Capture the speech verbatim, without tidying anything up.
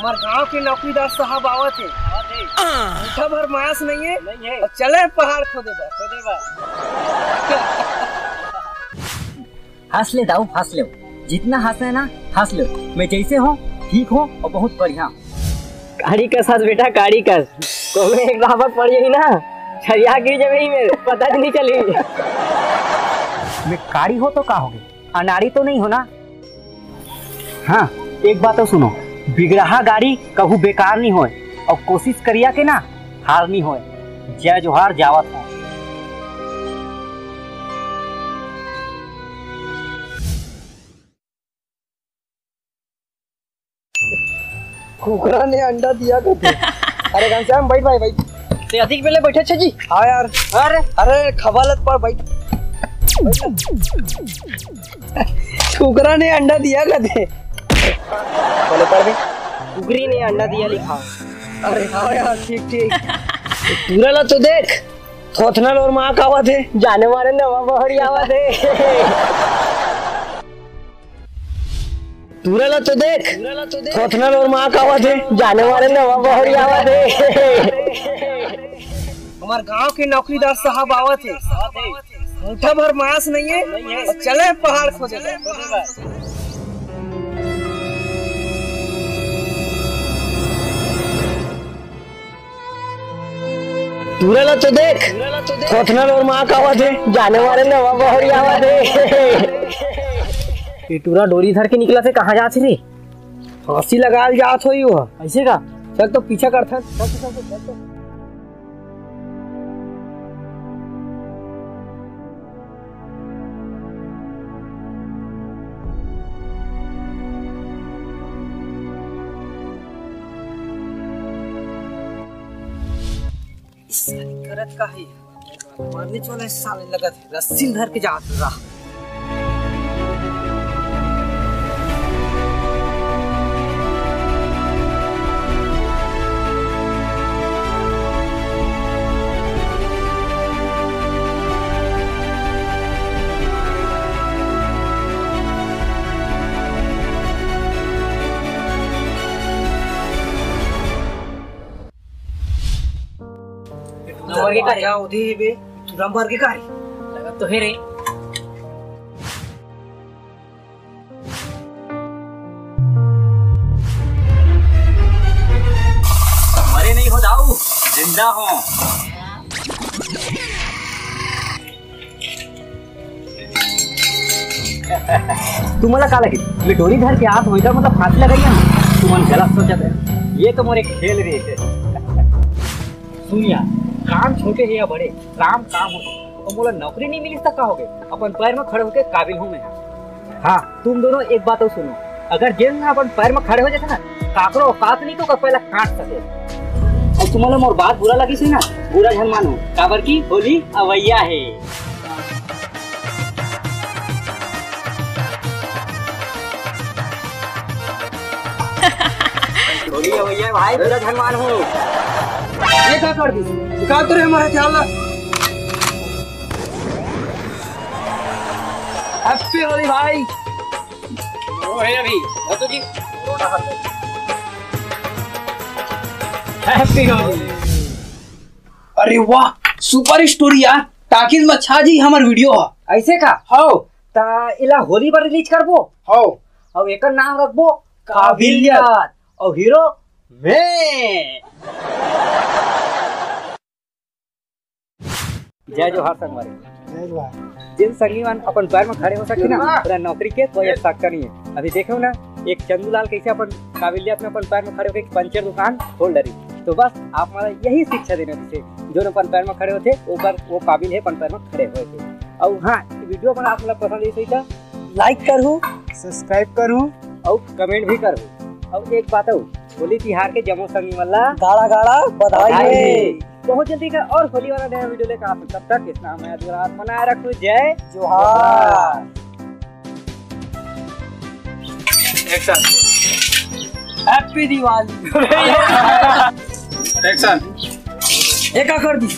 हमार गांव के नौकरीदार साहब आवत हे। आवत हे। अंगूठा भर मांस नहीं है। नहीं है। अउ चले पहाड़ खोदे बर। खोदे बर। हंस ले दाऊ, हंस ले। जितना हंसे ना, हंस ले। मैं जैसे हूँ, ठीक हूँ अउ बहुत बढ़िया हूँ। काड़ी कस हंस बेटा, काड़ी कस। कोनो एक रावत पड़ जाही ना, छरिया गिर जाबे ही में, पता भी नहीं चली। मैं काड़ी हो तो का होगे, अनाड़ी तो नहीं हो ना? हाँ, एक बात तो सुनो, बिगड़हा गाड़ी कहू बेकार नहीं होय, अउ कोशिश करिया के ना हार नहीं होय। जय जोहार, जावत हो। कुकरा ने अंडा दिया कथे। अरे घनश्याम, बैठ भाई, बैठ। ते अधिक बेले बैठे छे जी। हाँ यार। अरे। अरे खवालत पर बैठ। कुकरा ने अंडा दिया कथे। बोले पर भी। कुकरी ने अंडा दिया लिखा। अरे हाँ यार, ठीक, ठीक। टूरा ला तो देख, थोथना लोर माँ का आवत हे। जाने मारे नवा बहरी आवत हे। टूरा ला तो देख, थोथना लोर माँ का आवत हे। जाने मारे नवा बहरी आवत हे। हमार गांव के नौकरीदार साहब आवत हे। अंगूठा भर मांस नहीं है, नहीं है। अउ चले पहाड़ खोदे बर। टूरा ला तो देख, थोथना लोर माँ का आवत हे। जाने मारे नवा बहरी आवत हे। ये टूरा डोरी धर के निकला थे, कहाँ जात हे रे? फांसी लगाल जात होही वो। ऐसे का? चल तो पीछा करथन। चल तो, चल तो, चल तो। साले करत का हे? मरने वाला साले लगत हे, रस्सी धर के जात रहा। मर के का रे? क्या होती है बे? तुरंत मर के का रे? लगत तो हे रे। मरे नहीं हो दाऊ, जिंदा हो। तुमला का लगे, मैं डोरी धर के आत होई त मतलब फांसी लगाई ना? तुमन गलत सोचत हे, ये तो मोर एक खेल रहिसे। सुनिया, काम छोटे हे या बड़े, काम काम होथे। अउ मोला नौकरी नहीं मिलिस त का होगे, अपन पैर म खड़े होके काबिल हूँ मैं। हाँ, तुम दोनों एक बात अउ सुनो, अगर जेन ह अपन पैर म खड़े हो जाथे ना, काकरो औकात नहीं तो ओकर पैर ला काट सके। अउ तुमला मोर बात बुरा लगिस हे ना, बुरा झन मानो, काबर कि होली अवैया हे। होली अवैया भाई, बुरा झन मानहू। ये का कर दिस? निकाल तो रे हमारे ख्याल ला। Happy होली भाई। ओ हे अभी, भतू जी। Happy होली। अरे वाह, super story यार। टाकीज में छा जी हमर video ह। ऐसे का? हौ। त इला होली बर release करबो। हौ। अउ एकर नाम रखबो काबिलियत। काबिलियत। अउ hero मैं। जय जोहार संगवारी। जय जोहार। जेन संगी मन अपन पैर म खड़े हो सकथे ना, ओला नौकरी के कोई आवश्यकता नहीं है। अभी देखो ना, एक चंदूलाल कैसे अपन काबिलियत में अपन पैर म खड़े होके एक पंचर दुकान खोल डरी। तो बस आप मन ला यही शिक्षा देना चाहिए, जो अपन पैर म खड़े होथे, ओकर वो काबिल है अपन पैर म खड़े होए के। अउ हाँ, video अपन आप मन ला पसंद आई त like करहू, subscribe करहू अउ comment भी करहू। अउ एक बात अउ, होली तिहार के जम्मो संगी मन ला गाड़ा गाड़ा बधाई बधाई हे। हे। बहुत जल्दी का और होली वाला नया video लेकर आप, तब तक इतना मया दुरात बनाए रखो। जय जोहार। Action। Happy दिवाली। Action। एका कर दी।